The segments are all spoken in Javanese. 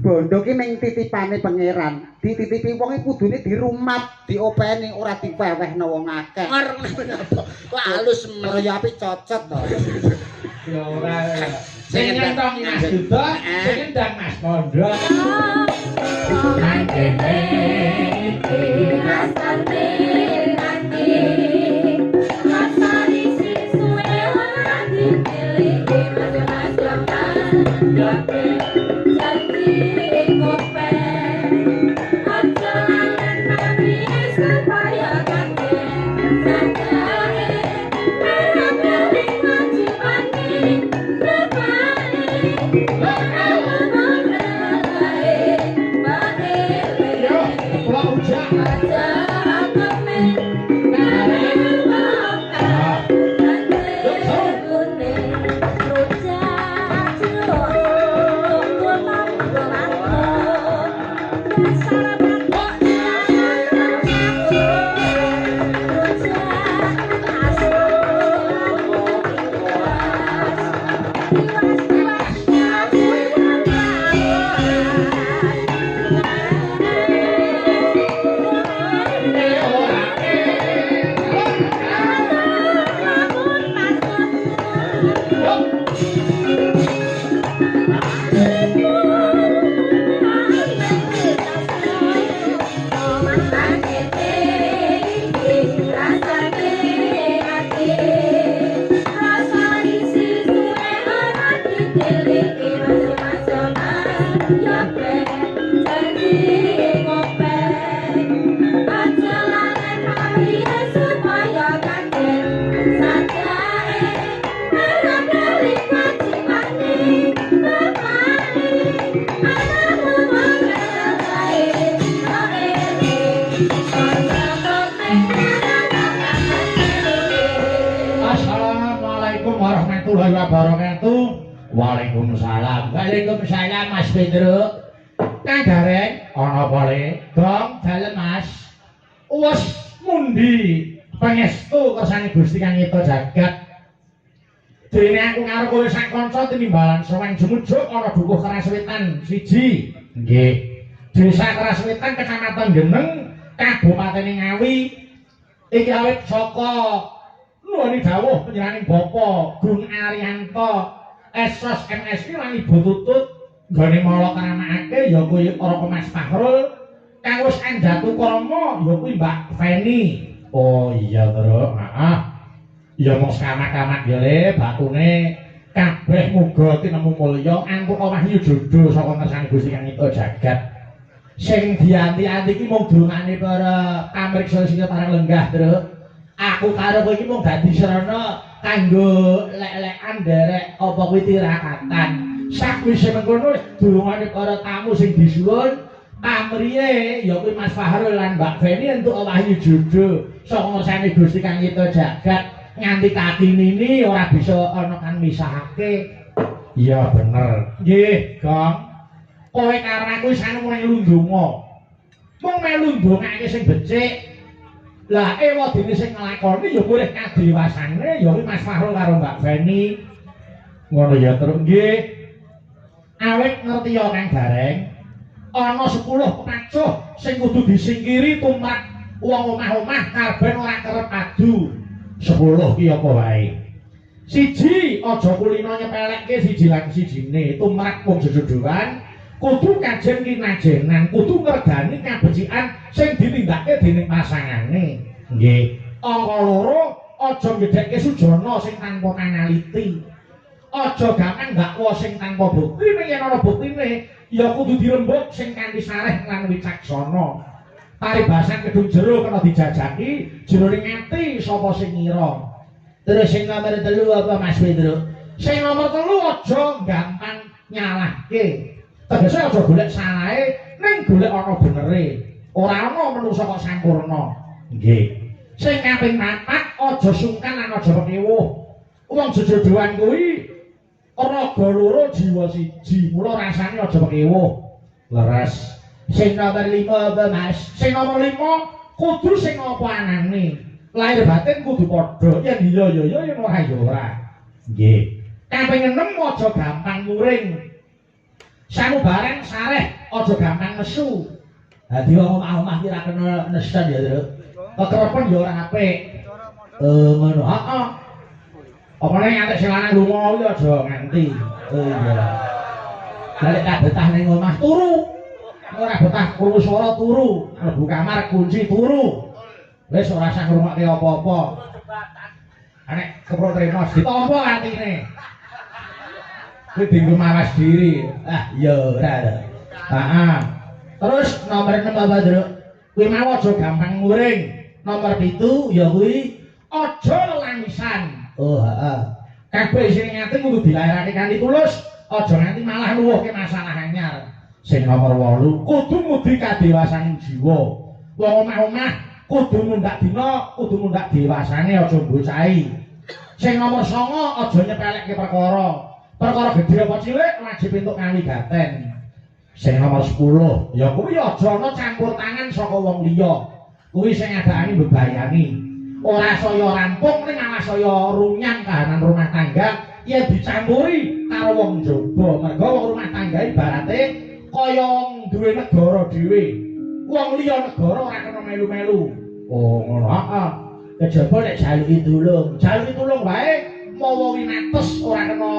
Bondo ki ming titipane pangeran. Dititipi wong iki kudune dirumat, diopeni, ora diwewehno wong akeh. Ngarep napa? Kok halus men. Ora ya apik cocot to. Ya ora. Sing ngentong Mas Duda, sing ngendang Mas Mondo. Yo, kula ujak. Assalamualaikum warahmatullahi wabarakatuh. Waalaikumsalam. Waalaikumsalam Mas Pedro. Kang Gareng, ana apa le? Gong dalem Mas. Wes mundi pangestu kersane Gusti kang nyipta jagat. Dene aku karo kowe sak kanca tinimbalan sowan jumujuk ana dukuh Keraswetan siji. Nggih. Desa Keraswetan Kecamatan Geneng, Kabupaten Ngawi. Iki awit saka nuwuni dawuh panjenenganing Bapak Gun Arianto Esos MSI lan Ibu Tutut nggone mala kramakake ya kuwi Raka Mas Fahrul kang wis anjatu krama ya kuwi Mbak Feni. Oh iya Truk, heeh. Ya mung sekamak-kamak ya le batune kabeh muga tinemu mulya antuk wahyu jodoh saka ngersane Gusti kang nyipta jagat. Sing dianti-anti iki mung dongane para pamriksa sing parang lenggah, Truk. Aku karo kowe iki mung dadi srana kanggo lek-lekan nderek apa kuwi tirakatan. Sakwise mengkono dongane para tamu sing disuwun pamriye ya kuwi Mas Fahrul lan Mbak Feni entuk wahyu jodoh saka ngersane Gusti kang nyipta jagat nganti kakinini ora bisa ana kang misahake. Iya bener. Nggih, Gong. Kowe karo aku wis anu melu ndonga. Mung melu ndongake sing becik. Lah ewadene sing nglakoni ya boleh kadewasane ya kuwi Mas Fahrul karo Mbak Feni. Ngono ya Truk. Nggih. Awit ngerti ya Kang Gareng. Ana 10 pepacuh sing kudu disingkiri tumrap wong omah-omah karben ora kerep adu. 10 ki apa wae. Siji, aja kulino nyepelekke siji lan sijine tumrap wong jejodohan. Kudu kajen kinajenan, kudu ngregani kabecikan sing ditindakake dening pasangane. Nggih. Angka loro, aja ngedhekke sujana sing tanpa panaliti. Aja gampang ndakwa sing tanpa bukti, ning yen ana buktine ya kudu dirembug sing kanthi sareh lan wicaksana. Paribasan kedung jero kena dijajaki jroning ati sapa sing ngira. Terus sing nomor 3 apa Mas Pedro? Sing nomor 3 aja gampang nyalahke. Tegese aja golek salahe, ning golek ana benere. Ora ana manungsa kok sampurna. Nggih. Sing kaping 4 aja sungkan lan aja pekewuh. Wong jejodohan kuwi raga loro jiwa siji, mula rasane aja pekewuh. Leres. Sing nomor 5 apa Mas? Sing nomor 5 kudu sing apa anane. Lahir batin kudu padha. Yen iya ya iya, yen ora ya ora. Nggih. Kaping 6 aja gampang muring. Samubarang sareh aja gampang nesu. Dadi wong omah-omah ki ra kena nesen ya, Truk. Kekerepen ya ora apik. Ngono. Heeh. Opane nganti sing lanang lunga kuwi aja nganti. Oh iya. Lah nek tak betah ning omah turu. Ora betah krungu swara turu, mlebu kamar kunci turu. Wis ora usah ngrungokke apa-apa. Nek keprok trimo ditampa atine. Kuwi dienggo mawas diri. Ah ya ora. Heeh. Terus nomor 6 apa, Truk? Kuwi mau aja gampang nguring. Nomor 7 ya kuwi aja lelamisan. Oh heeh. Kabeh sing ning ati kudu dilairake kanthi tulus, aja nganti malah nuwuhke masalah anyar. Sing nomor 8 kudu ngudi kadewasane jiwa. Wong omah-omah kudu mundhak dina, kudu mundhak dewasane aja bocahi. Sing nomor 9 aja nyepelekke perkara. Perkara gedhe apa cilik wajib entuk kawigaten. Sing nomor 10 ya kuwi aja ana campur tangan saka wong liya. Kuwi sing ngadakane mbebayani. Ora saya rampung ning malah saya runyam kahanan rumah tangga yen dicampuri karo wong njaba. Mergo wong rumah tangga ibarate kaya wong duwe negara dhewe. Wong liya negara ora kena melu-melu. Oh ngono. Heeh. Kejaba nek jaluki tulung, jaluki tulung wae mawa winates ora kena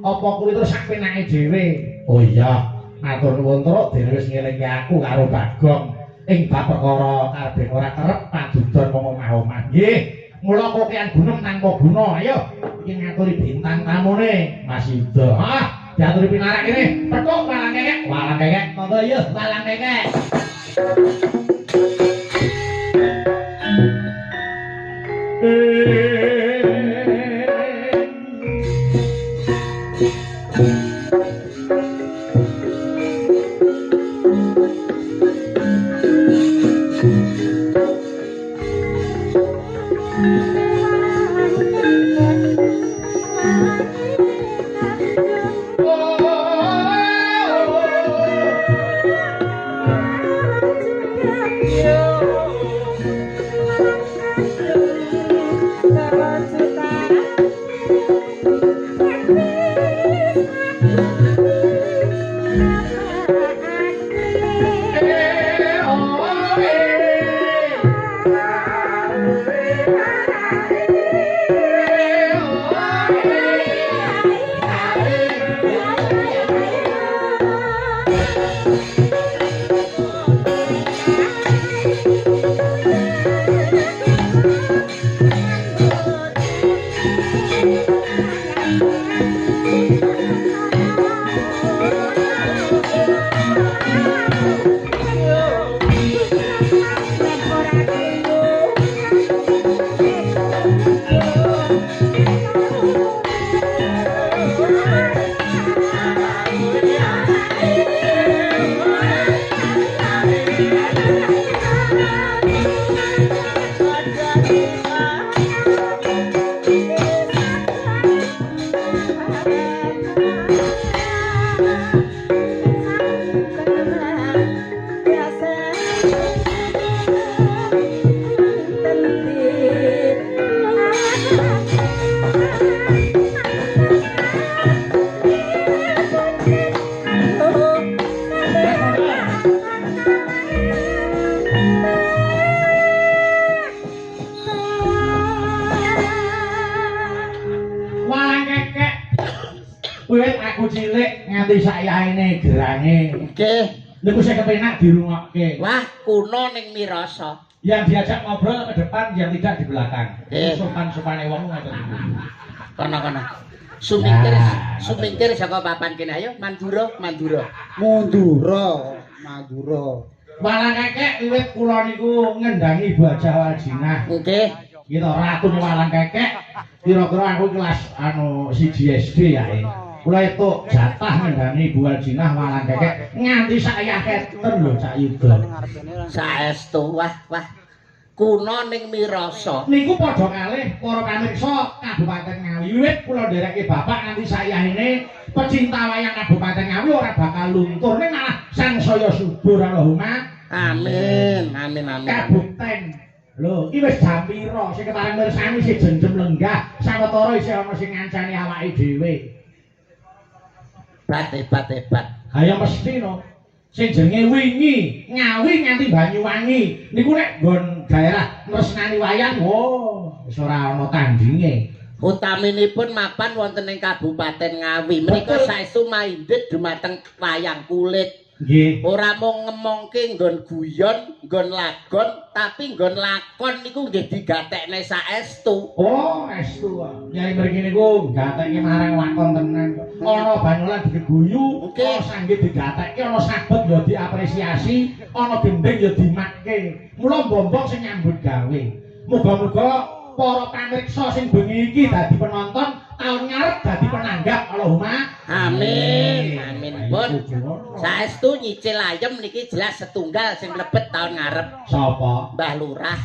apa kuwi terus sak penake dhewe. Oh iya, matur nuwun Truk dhewe wis ngelingke aku karo Bagong ing bab perkara kabeh ora kerep padudon wong omah-omah. Nggih, mula kokean gunung tanpa guna. Ayo iki ngaturi bintang tamune Mas Yuda. Ah, diaturi pinarak kene. Petuk walang kekek, walang kekek. Monggo yo walang kekek. Niku sing kepenak dirungokke. Wah, kuno ning mirasa. Yang diajak ngobrol ke depan, yang tidak di belakang. Sopan-sopane wong ngoten niku. Kono-kono. Sumingkir, sumingkir saka papan kene ayo Mandura, Mandura. Mandura, Mandura. Walang kekek wiwit kula niku ngendangi Ibu Hajah Waljinah. Nggih. Kita ratune walang kekek kira-kira aku kelas anu 1 SD ya. Kula entuk jatah ngendangi Ibu Waljinah walang kekek nganti sak yaketen lho Cak Yuda. Saestu wah wah. Kuno ning mirasa. Niku padha kalih para pamirsa Kabupaten Ngawi. Wiwit kula ndereke bapak nganti sayahine pecinta wayang Kabupaten Ngawi ora bakal luntur ning malah sangsaya subur Allahumma. Amin amin amin. Kabupaten lho iki wis jam pira sing kepareng mirsani sing jenjem lenggah sawetara isih ana sing ngancani awake dhewe. Hebat hebat hebat. Ha ya mesti no. Sing jenenge wingi, Ngawi nganti Banyuwangi niku nek nggon daerah nresnani wayang, oh, wis ora ana tandinge. Utaminipun mapan wonten ing Kabupaten Ngawi. Menika saestu maindhit dumateng wayang kulit. Nggih. Ora mung ngemongke nggon guyon, nggon lagon, tapi nggon lakon niku nggih digatekne saestu. Oh, estu. Nyai mriki niku gatekke marang lakon tenan. Ana banyolan digeguyu, ana sanggit digatekke, ana sabet ya diapresiasi, ana gendhing ya dimatke. Mula mbombong sing nyambut gawe. Muga-muga para pamirsa sing bengi iki dadi penonton, taun ngarep dadi penanggap. Allahumma amin. Amin pun. Saestu nyicil ayem niki jelas setunggal sing mlebet taun ngarep. Sapa? Mbah Lurah.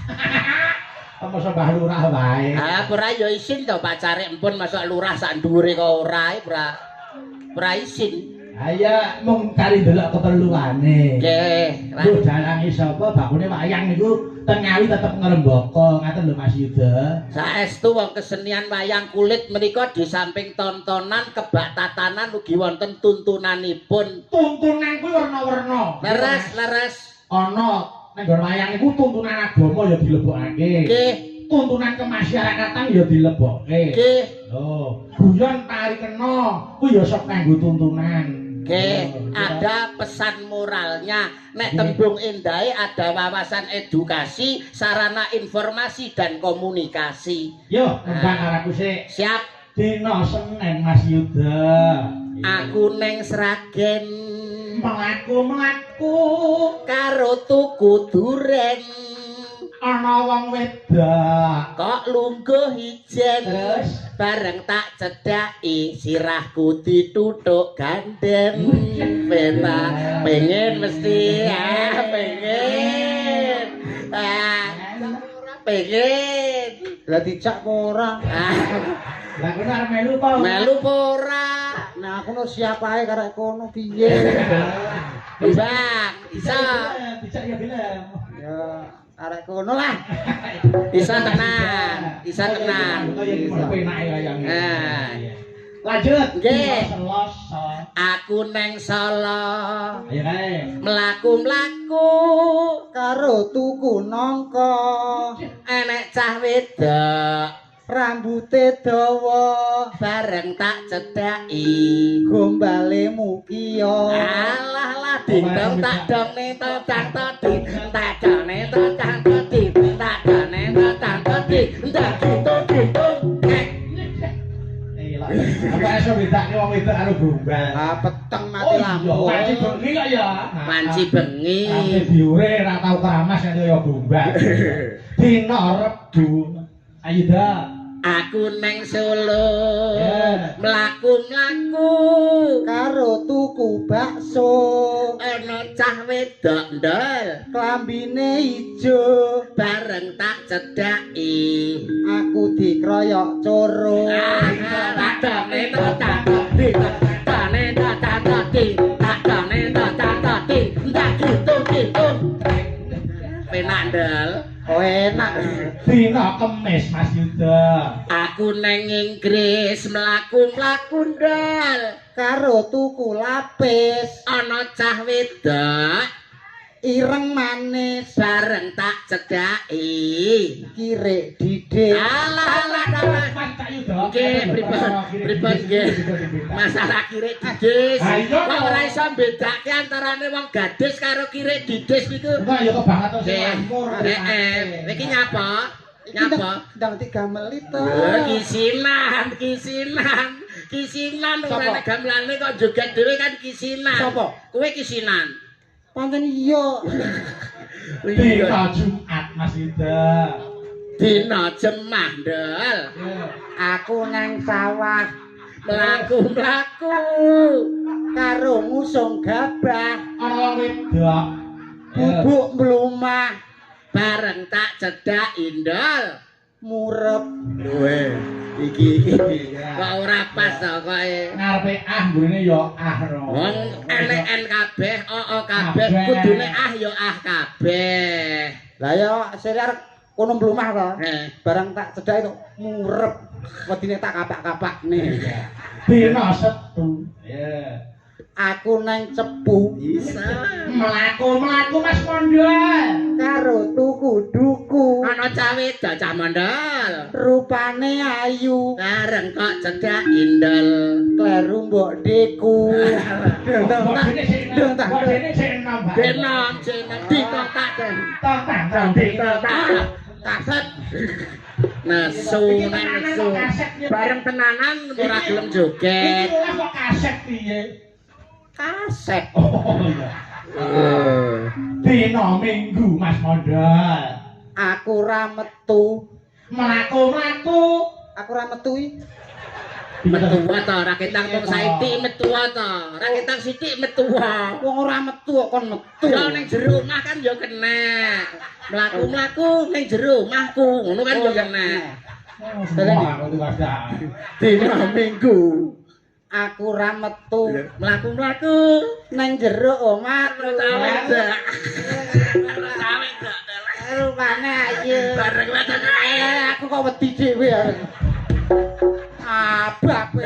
Masa Mbah Lurah wae. Ah, ora ya isin to pacare empun masuk lurah sak dhuwure kok ora, ora. Ora isin. Ha iya, mung kari ndelok keperluane. Nggih. Lho dalange sapa bakune wayang niku teng Ngawi tetep ngrembaka, ngaten lho Mas Yuda. Saestu wong kesenian wayang kulit menika di samping tontonan kebak tatanan ugi wonten tuntunanipun. Tuntunan kuwi werna-werna. Leres, leres. Ana ning nggon wayang niku tuntunan agama ya dilebokake. Nggih. Tuntunan kemasyarakatan ya dilebokke. Nggih. Lho, guyon tari kena kuwi ya sok kanggo tuntunan. Nggih, ada pesan moralnya. Nek tembung endahe ada wawasan edukasi, sarana informasi dan komunikasi. Yo, nembang karo aku sik. Siap. Dina Senin Mas Yuda. Aku neng Sragen mlaku-mlaku karo tuku duren. Ana wong wedok kok lungguh ijen. Terus bareng tak cedhaki sirahku dituthuk gandeng. Pena pengen mesti, ah pengen. Ah pengen. Lah dijak apa ora? Lah kono arep melu apa? Melu apa ora? Nah aku no siap ae karek kono piye. Mbak, iso. Dijak ya gelem. Ya arek kono lah. Isa tenan, isa tenan. Lanjut. Nggih. Selasa. Aku neng Solo. Ayo kae. Mlaku-mlaku karo tuku nangka. Enek cah wedok rambute dawa bareng tak cedhaki gombale mukiya. Alah lah ding dong tak dong ne to tang to ding tak dong ne to tang to ding tak dong ne to tang to ding tak gitu gitu. Apa iso bedakne wong wedok karo gombal? Ah peteng mati lampu. Wanci bengi kok ya. Wanci bengi. Ate diure ora tau keramas nek ya gombal. Dina Rebu. Ayo dah. Aku neng Solo mlaku-mlaku karo tuku bakso. Ana cah wedok ndol klambine ijo bareng tak cedhaki aku dikroyok coro. Tak done tak done tak done tak done tak done tak done tak gitu gitu. Penak ndol. Oh enak. Dina Kemis Mas Yuda. Aku neng Inggris mlaku-mlaku ndol karo tuku lapis. Ana cah wedok ireng manis bareng tak cedhaki kirik didhik. Alah alah alah. Nggih pripun pripun nggih. Masalah kirik didis. Kok ora iso mbedake antarane wong gadis karo kirik didis niku. Enggak ya kebangetan sing langkur. Heeh. Iki nyapa? Nyapa? Ndang digameli to. Kisinan, kisinan. Kisinan ora nek gamelane kok joget dhewe kan kisinan. Sapa? Kowe kisinan. Pancen iya. Dina Jumat Mas Yuda. Dina Jemah ndel. Aku nang sawah mlaku-mlaku karo ngusung gabah. Ana wong wedok bubuk mlumah bareng tak cedhaki ndel murep. Luwe iki iki kok ora pas to koe. Ngarepe ah mburine ya ah no. Wong eleken kabeh, oo kabeh kudune ah ya ah kabeh. Lah ya sire arep kono mlumah to. Barang tak cedhaki kok murep. Wedine tak kapak-kapakne. Dina Setu. Ya. Aku nang Cepu. Bisa. Mlaku-mlaku Mas Mondol. Karo tuku duku. Ana cah wedok cah mondol. Rupane ayu. Bareng kok cedak indel. Kleru mbok deku. Mbok dene sik enom, Pak. Denom, denom ditotak den. Totak, Ditotak. Kaset. Nesu, nesu. Bareng tenanan ora gelem joget. Iki ora kok kaset piye? Kaset. Oh iya. Dina Minggu Mas Mondol. Aku ora metu. Mlaku-mlaku. Aku ora metu iki. Metu ta ora ketang wong saiki metu ta. Ora ketang sithik metu. Wong ora metu kok kon metu. Ya ning jero omah kan ya kena. Mlaku-mlaku ning jero omahku ngono kan ya kena. Dina Minggu aku ora metu. Mlaku-mlaku nang jero omah. Rupane ayu. Bareng wedok aku kok wedi dhewe. Ababe.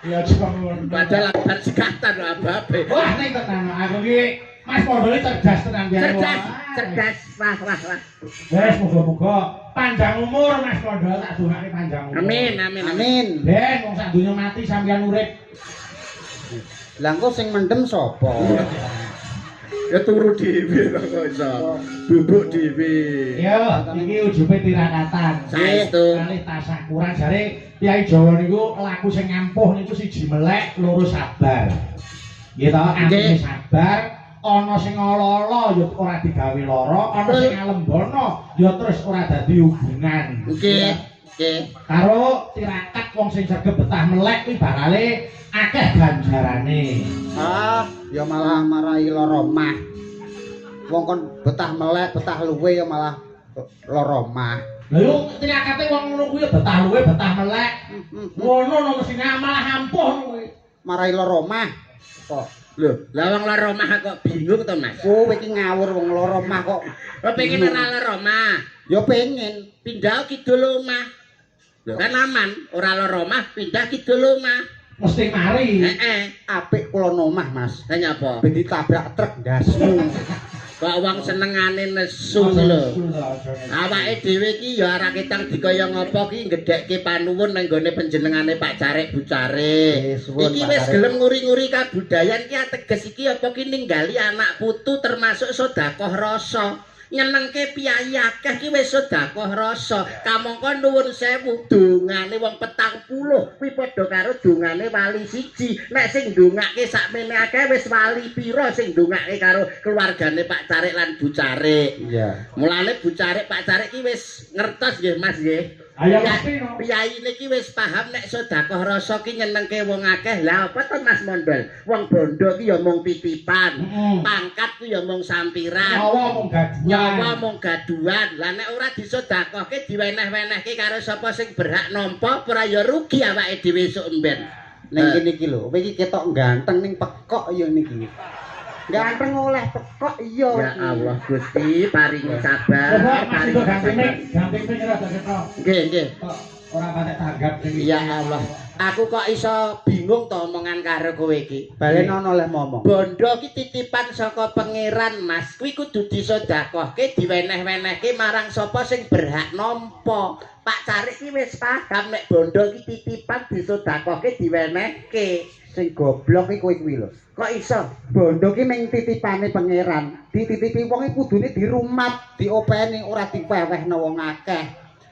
Ya aja ngono. Padahal bar segatan ababe. Wah ning tenan aku iki Mas Mondol cerdas tenan biyen. Cerdas, cerdas. Wah, wah, wah. Wes muga-muga panjang umur Mas Mondol, tak dongake panjang umur. Amin, amin, amin. Ben wong sak donya mati sampeyan urip. Lah engko sing mendem sapa? Ya turu dhewe to kok iso. Bubuk dhewe. Ya, iki ujube tirakatan. Saestu. Kalih tasakuran jare Kyai Jawa niku laku sing ngampuh niku siji melek, loro sabar. Nggih to, antine sabar, ana sing ala-ala ya ora digawe lara, ana sing alembono ya terus ora dadi hubungan. Nggih, nggih. Karo tirakat wong sing sregep betah melek kuwi bakale akeh ganjarane. Ah, ya malah marai lara mah. Wong kon betah melek, betah luwe ya malah lara mah. Lha yo tirakate wong ngono kuwi betah luwe, betah melek. Ngono no mesine malah ampuh kuwi. Marai lara mah. Kok lho, lah wong lara omah kok bingung to, Mas? Kowe iki ngawur wong lara omah kok. Kok pengen ora lara omah? Ya pengen. Pindah kidul omah. Kan aman, ora lara omah, pindah kidul omah. Mesti mari. Heeh. Apik kula omah, Mas. Lah nyapa? Ben ditabrak truk ndasmu. Kok wong senengane nesu lho. Awake dhewe iki ya ora ketang dikaya ngapa ki ngedhekke panuwun nang gone panjenengane Pak Carik Bu Carik. Iki wis gelem nguri-nguri kabudayan ki ateges iki apa ki ninggali anak putu termasuk sedekah rasa. Nyenengke piyayi akeh ki wis sedekah rasa. Kamangka nuwun sewu dongane wong 40 kuwi padha karo dongane wali siji. Nek sing ndongake sakmene akeh wis wali pira sing ndongake karo keluargane Pak Carik lan Bu Carik. Iya. Mulane Bu Carik Pak Carik ki wis ngertos nggih Mas nggih. Ayo mesti no. Piyayi niki wis paham nek sedekah rasa ki nyenengke wong akeh. Lah apa to Mas Mondol? Wong bondo ki ya mung titipan. Pangkat ku ya mung sampiran. Nyawa mung gaduhan. Nyawa mung gaduhan. Lah nek ora disedekahke diweneh-wenehke karo sapa sing berhak nampa ora ya rugi awake dhewe esuk emben. Ning kene iki lho, kowe iki ketok ganteng ning pekok ya niki. Ganteng oleh pekok iya. Ya Allah Gusti paringi sabar. Paringi sabar. Ganti mic rada ketok. Nggih, nggih. Ora patek tanggap iki. Ya Allah. Aku kok iso bingung to omongan karo kowe iki. Balen ana oleh momong. Bondo ki titipan saka pangeran, Mas. Kuwi kudu disedekahke, diweneh-wenehke marang sapa sing berhak nampa. Pak Carik ki wis paham nek bondo ki titipan disedekahke, diwenehke. Sing goblok iki kowe kuwi lho. Kok iso? Bondo ki mung titipane pangeran. Dititipi wong iki kudune dirumat, diopeni, ora diwewehno wong akeh.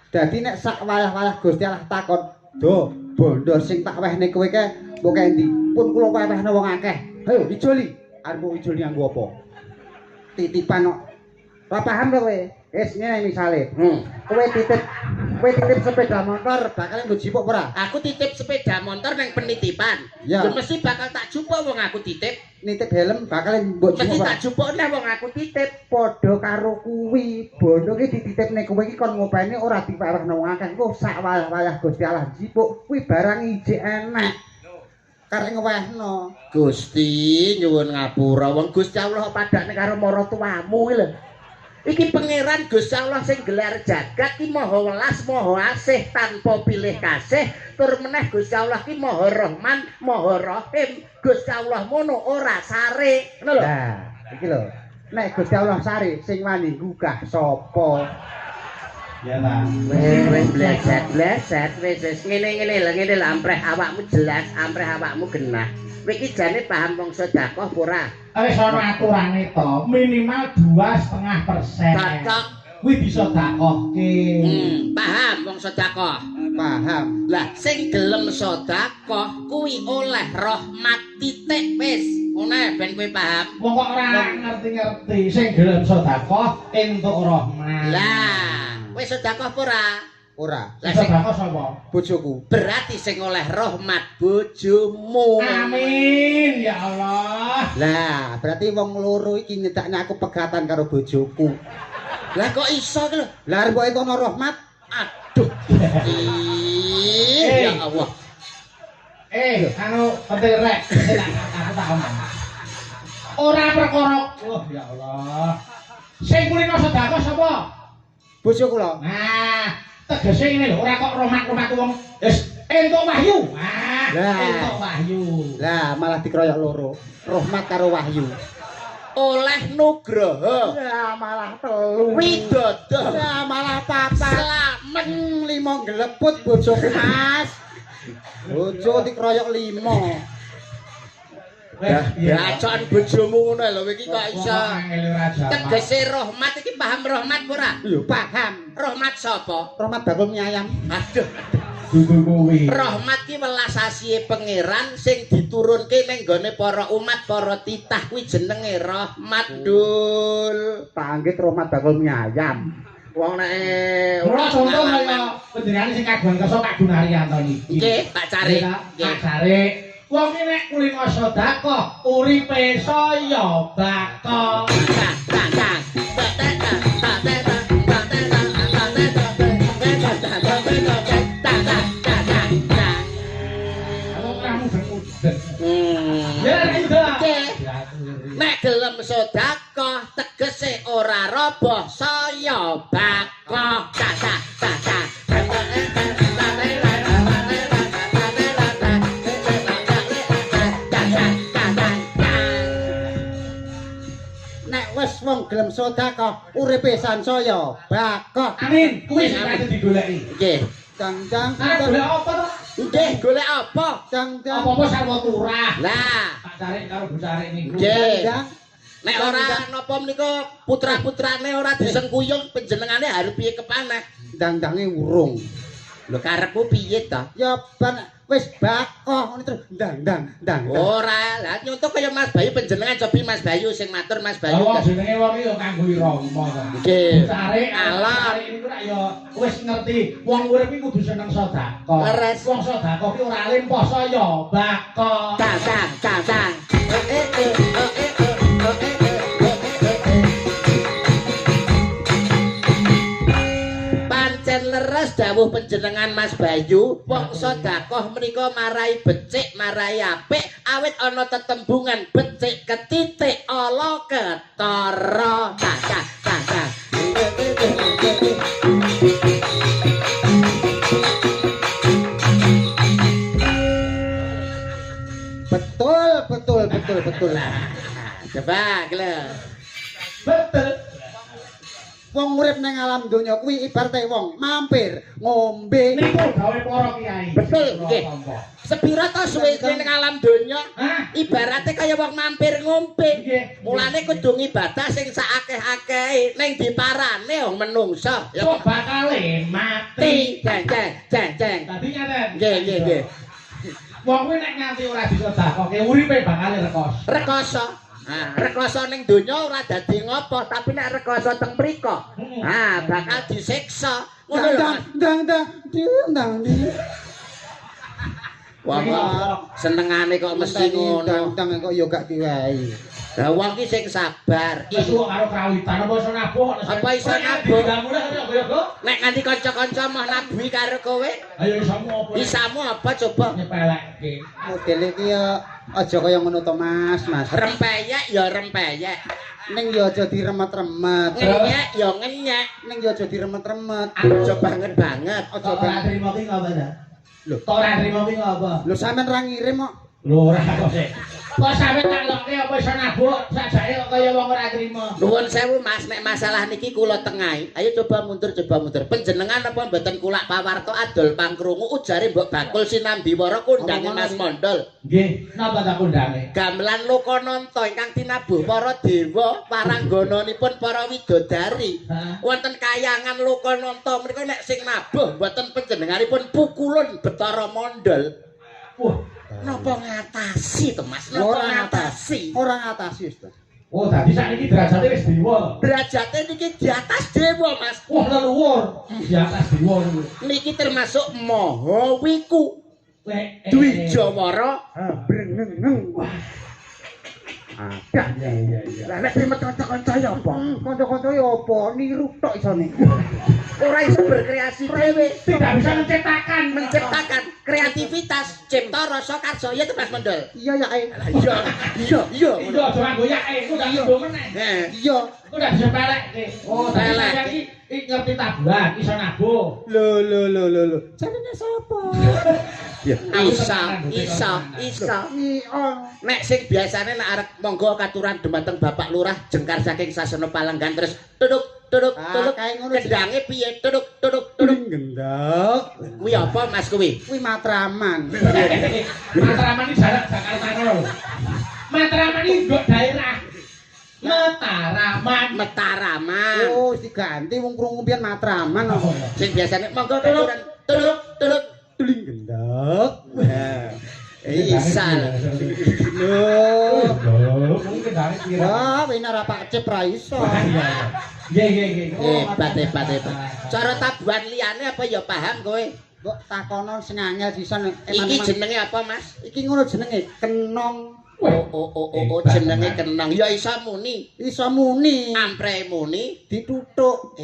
Dadi nek sak walah-walah Gusti Allah takon, "Do, bondo sing tak wehne kowe ke mbok endi?" Pun kula wewehno wong akeh. Hayo ijoli. Arep mbok ijoli nganggo apa? Titipan kok. Ora paham to kowe? Wis ngene misale. Kowe titip sepeda motor bakal nggo jipuk ora? Aku titip sepeda motor nang penitipan. Ya mesti bakal tak jupuk wong aku titip. Nitip helm bakal mbok jupuk. Mesti tak jupuk neh wong aku titip. Padha karo kuwi, bondo ki dititipne kowe iki kon ngopeni ora diparehno wong akeh. Engko sak walah-walah Gusti Allah jipuk kuwi barang ijik enek. Karek ngewehno. Gusti nyuwun ngapura wong Gusti Allah padakne karo maratuwamu iki lho. Iki pangeran Gusti Allah sing gelar jagat ki maha welas, maha asih tanpa pilih kasih. Tur meneh Gusti Allah ki maha Rahman, maha Rahim. Gusti Allah mono ora sare. Ngono lho. Lah, iki lho. Nek Gusti Allah sare sing wani gugah sapa? Ya ta. Wis bleset-bleset wis wis ngene-ngene lho, ngene lho ampreh awakmu jelas, ampreh awakmu genah. Kowe iki jane paham wong sedekah apa ora? Wis ana aturane to, minimal 2,5%. Cocok. Kuwi disedekahke. Paham wong sedekah. Paham. Lah sing gelem sedekah kuwi oleh rahmat titik wis. Ngono ben kowe paham. Wong kok ora ngerti-ngerti sing gelem sedekah entuk rahmat. Lah, wis sedekah apa ora? Ora. Lah sing sedekah sapa? Bojoku. Berarti sing oleh rahmat bojomu. Amin ya Allah. Lah, berarti wong loro iki nyedakne aku pegatan karo bojoku. Lah kok iso ki lho? Lah arep kok ana rahmat? Aduh. Ih, ya Allah. Anu penting rek, aku tak omong. Ora perkara. Oh ya Allah. Sing kulino sedekah sapa? Bojo kula. Nah, tegese ngene lho, ora kok rahmat-rahmat wong wis entuk wahyu. Ah, entuk wahyu. Lah, malah dikeroyok loro. Rahmat karo wahyu. Oleh nugroho. Ya malah telu. Widodo. Ya malah papat. Slamet limo ngleput bojoku, Mas. Bojo dikeroyok limo. Bacaan bojomu ngono lho iki kok iso. Tegese rahmat iki paham rahmat ora? Lho, paham. Rahmat sapa? Rahmat bakul mie ayam. Aduh. Dudu kuwi. Rahmat ki welas asihe pangeran sing diturunke ning gone para umat, para titah kuwi jenenge rahmat, Dul. Panggit rahmat bakul mie ayam. Wong nek ora contoh kaya panjenengane sing kagungan kersa Pak Gunaryanto niki. Nggih, Pak Carik. Pak Carik. Wong iki nek kulino sedekah uripe saya bakal. Nek gelem sedekah tegese ora roboh saya bakoh. Ta ta ta ta. Nek wis wong gelem sedekah uripe sansaya bakoh. Amin. Kuwi sing kate digoleki. Nggih. Dang-dang. Golek apa to? Nggih, golek apa? Dang-dang. Apa-apa sarwa turah. Lah, Pak Carik karo Bu Carik niku. Nggih. Nek ora napa menika putra-putrane ora disengkuyung panjenengane arep piye kepaneh? Dang-dange urung. Lho karepmu piye ta? Ya ban wis bakoh ngono terus ndang-ndang ndang. Ora, lah nyontoh kaya Mas Bayu panjenengan cobi Mas Bayu sing matur Mas Bayu. Lah wong jenenge wong iki ya kanggo irama ta. Nggih. Carik alon niku rak ya wis ngerti wong urip iki kudu seneng sedekah. Wong sedekah ki ora lempoh saya bakoh. Tang tang tang tang. Pancen leres dawuh panjenengan Mas Bayu, wong sedekah menika marai becik, marai apik, awit ana tetembungan becik ketitik ala ketara. Ta ta ta ta. Betul, betul, betul, betul. Coba, lho. Betul. Wong urip nang alam donya kuwi ibarate wong mampir ngombe. Niku gawe para kiai. Betul, nggih. Sepira to suwe ning alam donya? Ibarate kaya wong mampir ngombe. Mulane kudu ngibadah sing saakeh-akehe ning diparane wong menungsa. Ya kok bakale mati. Jeng jeng jeng jeng. Dadi ngaten. Nggih, nggih, nggih. Wong kuwi nek nganti ora disedakoke uripe bakale rekoso. Rekoso. Nah, rekoso ning donya ora dadi ngopo, tapi nek rekoso teng mriko, ah bakal disiksa. Ngono lho. Ndang ndang ndang ndang. Wong senengane kok mesti ngono. Ndang kok ya gak diwehi. Lah wong ki sing sabar. Wis kok karo krawitan apa iso nabuh? Apa iso nabuh? Nek nganti kanca-kanca moh nabuhi karo kowe? Ayo isamu apa? Isamu apa coba? Nyepelekke. Modele iki ya Aja kaya ngono to, Mas, Mas. Rempeyek ya rempeyek. Ning ya aja diremet-remet. Ngenyek ya ngenyek. Ning ya aja diremet-remet. Aja banget-banget. Aja Ora banget. trimo ki ngapa ta? Lho. Kok ora trimo ki ngapa? Lho sampean ra ngirim kok. Lho ora kok sik. Kok sampe tak lokke apa iso nabuk sajake kok kaya wong ora trimo. Nuwun sewu Mas, nek masalah niki kula tengahi. Ayo coba mundur, coba mundur. Panjenengan apa mboten kulak pawarto adol pangkrungu ujare mbok bakul sinambi wara kondange Mas Mondol. Nggih, napa ta kondange? Gamelan Lokananta ingkang tinabuh para dewa paranggananipun para widodari. Wonten kayangan Lokananta menika nek sing nabuh mboten panjenenganipun pukulun Betara Mondol. Wah, Napa ngatasi to Mas? Napa Ora ngatasi? Ora ngatasi, Ustaz. oh dadi sakniki derajate wis dewa to. Derajate niki di atas dewa Mas. Wah, leluhur di atas dewa niku. Niki termasuk Maha Wiku Dwijawara. Brengeng. Wah. Ada. Iya iya iya. Lah nek primet kanca-kanca ya apa? Kanca-kanca ya apa? Niru tok isone. Ora iso berkreasi dhewe. Tidak bisa menciptakan, Menciptakan kreativitas, cipta rasa karsa ya to Mas Mendol. Iya ya, eh. Iya, iya, iya. Iya, aja nganggo yake, engko gak nganggo meneh. Heeh. Iya. Engko gak disepelekke. Oh, dadi Sepelek. sampeyan iki ngerti tabuhan, iso nabuh. Lho lho lho lho lho. Jarene sapa? Isa, isa, isa. Iya. Nek sing biasane nek arep monggo katuran dumateng Bapak Lurah jengkar saking sasana palenggan terus tuduk tuduk Ah, tuduk kae ngono kendange piye tuduk tuduk tuduk Tuling gendok. kuwi apa Mas kuwi? Kuwi Matraman. Matraman iki jarak Jakarta lho. Matraman iki nggo daerah. Mataraman. Mataraman. Oh, wis diganti wong krungu mbiyen Matraman kok. Sing biasane monggo katuran tuduk tuduk Tuling gendok. Isa. Lho. Lho, kuwi kendange pira? Wah, wena ra Pak Cep ra iso. Nggih, nggih, nggih. Hebat hebat hebat. Cara tabuhan liyane apa ya paham kowe? Mbok takono sing angel sisan. Iki jenenge apa Mas? Iki ngono jenenge kenong. Oh oh oh oh, oh jenenge kenong. Ya iso muni. Iso muni, Ampre muni. ditutuk.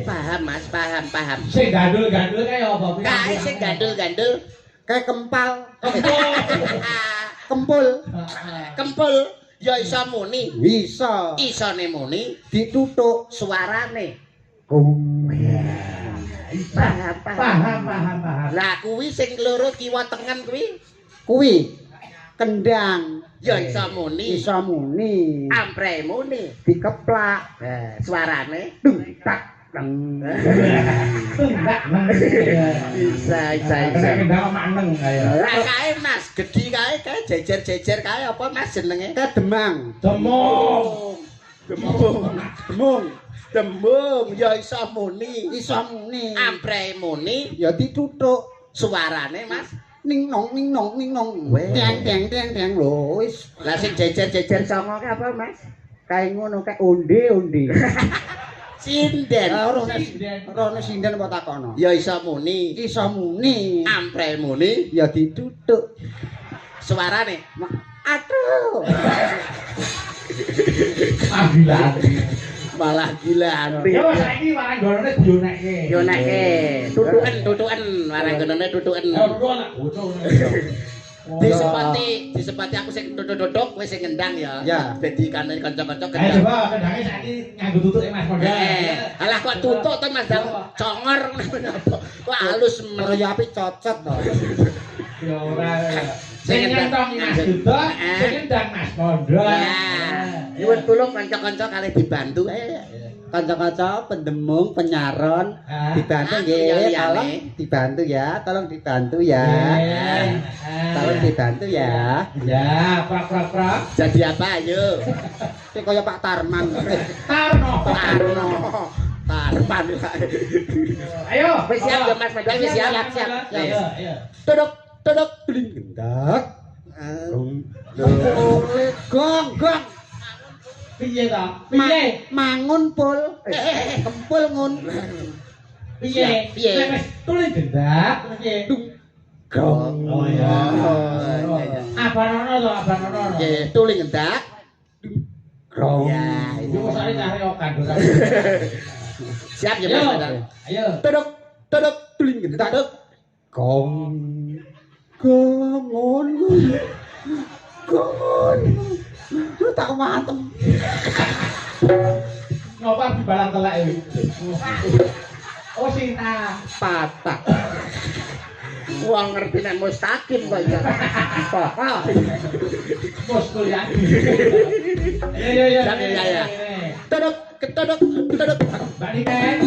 Paham Mas, paham, paham. Sing gandul-gandul kae apa? Kae sing gandul-gandul. Kayak kempal. Kempul. Kempul ya iso muni. Bisa Isone muni ditutuk. suarane. Gong. Paham, paham. Paham, paham, paham. Lah kuwi sing loro kiwa tengen kuwi Kuwi kendang. ya iso muni. Iso muni. Ampre muni. Dikeplak. Suarane Dung tak deng. Enggak. bisa bisa bisa. Kendang maneng kaya. Lah kae Mas, gedhi kae kae jejer-jejer kae apa Mas jenenge? Kayak demang. Demung. Demung. Demung. Demung ya iso muni. Iso muni. Ampre muni Ya ditutuk. suarane Mas. Ning nong ning nong ning nong. Weh. Tiang tiang tiang tiang lho wis Lah sing jejer-jejer songo ki apa Mas? kae ngono kae onde-onde. Sinden. Lah ora ora sinden apa takono. Ya iso muni. Iso muni. Ampre muni Ya ditutuk. suarane. Aduh. Ambilan. Malah gila. Ya wis saiki waranggonane dionekke. Yonekke. Tutuken, tutuken, waranggonane tutuken. Ya ora nak bocah ngono. Disepati, disepati aku sing tutuk-tutuk kowe sing ngendang ya. Ya. Dadi kanane kanca-kanca Ayo kendang. coba kendange saiki nganggo tutuke Mas Mondal. Alah kok tutuk to Mas Dang congor ngono apa. Kok halus Ora men. ya apik cocot to. Ya ora. Sing Sing ngendang ngentongi Mas Duda, sing ngendang Mas Mondal. Nyuwun tulung kanca-kanca kalih dibantu. Kanca-kanca pendemung, penyaron dibantu Ah, nggih, liyane. tolong dibantu ya, tolong dibantu ya. Tolong dibantu ya. Ya, prak prak prak. Jadi apa ayo? Iki kaya Pak Tarman. Tarno. Tarno. Tarman. Ayo. Wis siap ya Mas Mondal, wis siap. Siap, siap, siap. Ayo, ayo. Tuduk, tuduk. Tuling gendak. Gong. Oleh gong gong. Piye ta? Piye? Mangun pul. Kempul ngun. Piye? Piye? Nek wis tuling gendak, piye? Gong. Oh iya. Oh, iya. Abanono to, abanono. Nggih, tuling ngendak. Gong. Ya, Iku kok cari okan. Siap ya Mas Ayo. Mondal. Ayo. Tuduk, tuduk, Tuling gendak. tuduk. Gong. Gong ngono. Agung. Lu tak matem. Ngopo dibalang telek iki? Oh, Sinta. Patah. Wong ngerti nek mustaqim kok ya. Patah. Bos kuliah. Iya iya iya. Ya, ya, ya. Todok, ketodok, todok. Mbak Niken.